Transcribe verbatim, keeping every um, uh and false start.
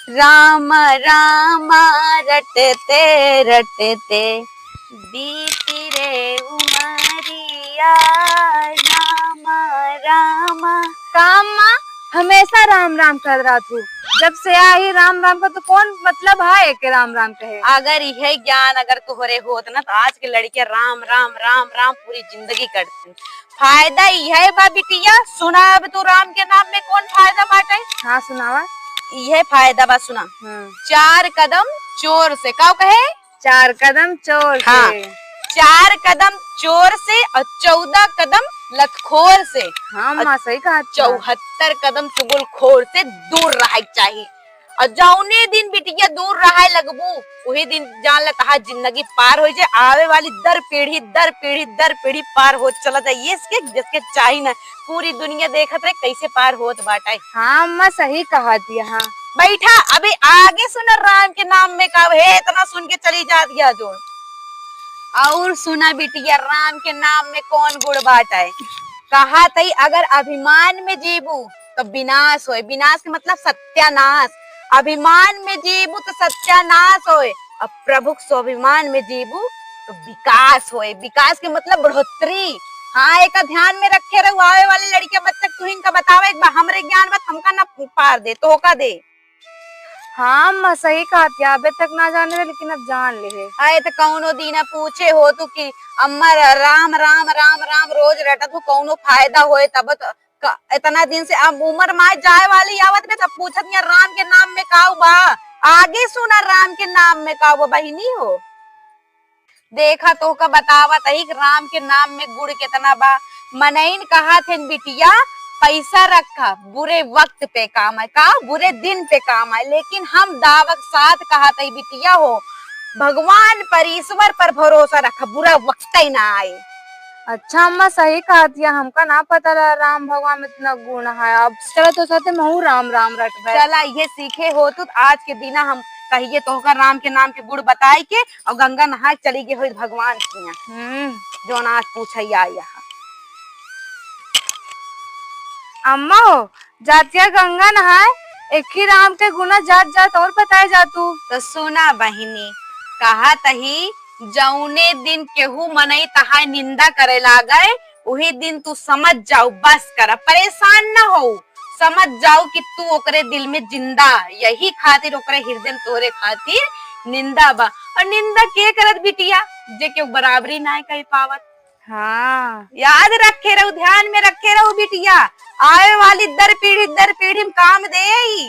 राम राम रटते रटते बीती रे उमरिया, राम राम। का अम्मा, हमेशा राम राम कर रहा तू? जब से आई राम राम का तो कौन मतलब है के राम राम कहे? अगर यह ज्ञान अगर तोहरे होत ना तो आज के लड़कियां राम राम राम राम पूरी जिंदगी कटती। फायदा यह बा बिटिया, सुना अब तू राम के नाम में कौन फायदा बाटे? हाँ, सुनावा। यह फायदा बा, सुना। हम्म। चार कदम चोर से, का कहे? चार कदम चोर हाँ, से। चार कदम चोर से और चौदह कदम लतखोर से। हाँ, और अम्मा, सही कहा तू। चौहत्तर कदम चुगलखोर से दूर रहे के चाही। और जौने दिन बिटिया दूर रहे लगबू, वही दिन जान ले तहार जिंदगी पार हो जाए। आवे वाली दर पीढ़ी, दर पीढ़ी, दर पीढ़ी पार हो चला जाए। ये इसके जिसके चाही ना, पूरी दुनिया देखत रहे कैसे पार होत बाटे। हाँ अम्मा, सही कहा दिया। हाँ। बैठा, अभी आगे सुना राम के नाम में का है, इतना सुन के चली जा दिया जो। और सुना बिटिया, राम के नाम में कौन गुण बाटे? कहा तई अगर अभिमान में जीबू तो विनाश होए। विनाश के मतलब सत्यानाश। अभिमान में जीबू तो सत्यानाश होए, और प्रभु के स्वाभिमान में जीबू तो विकास होए। विकास के मतलब बढ़ोतरी। हाँ, एक ध्यान में रखे रहू, आवे वाले लड़के बच्चे तुहिन का बतावे, एक बार हमरे ज्ञान मत हमका ना पार दे, तोहका दे। हाँ अम्मा, सही कहा थी, अबे तक ना जाने रहे, लेकिन अब जान ले है। अरे तो कौनो दीना पूछे हो तू कि अम्मा र-, राम राम राम राम रोज रटत हो, कौनो फायदा होए तब तो क-, इतना दिन से अब उम्र माय जाए वाली आवत बे, तब पूछत हिया राम के नाम में काऊ बा। आगे सुना राम के नाम में काऊ बा बहिनी हो। देखा तोहका बतावत ही राम के नाम में गुण कितना बा। मनइन कहा थे बिटिया, पैसा रखा बुरे वक्त पे काम आए, का बुरे दिन पे काम आए, लेकिन हम दावक साथ कहा थे बिटिया हो, भगवान पर ईश्वर पर भरोसा रखा, बुरा वक्त ही ना आए। अच्छा अम्मा, सही कहा दिया, हमका ना पता रहा राम भगवान में इतना गुण है। अब चला तो साथे महू राम राम रटबे। चला ये सीखे हो तू, आज के दिना हम कहिए तोहका राम के नाम के गुण बताई के और गंगा नहाए चली गई होई भगवान किया। हम्म। जौन आज पूछा या यहाँ। अम्मा हो, जातिया गंगा नहाए, एक ही राम के गुना जात जात और बताए जा तू। तो सुना बहिनी, कहा तही जौने दिन केहू मनई तहाय निंदा करे लागे, उही दिन तू समझ जाऊ, बस कर, परेशान न हो, समझ जाऊ कि तू ओकरे दिल में जिंदा, यही खातिर ओकरे हृदय में तोरे खातिर निंदा बा। और निंदा के करत बिटिया, जे केहू बराबरी ना कर पावत। हाँ। याद रखे रहू, ध्यान में रखे रहू बिटिया, आवे वाली दर पीढ़ी, दर पीढ़ी में काम दे आई।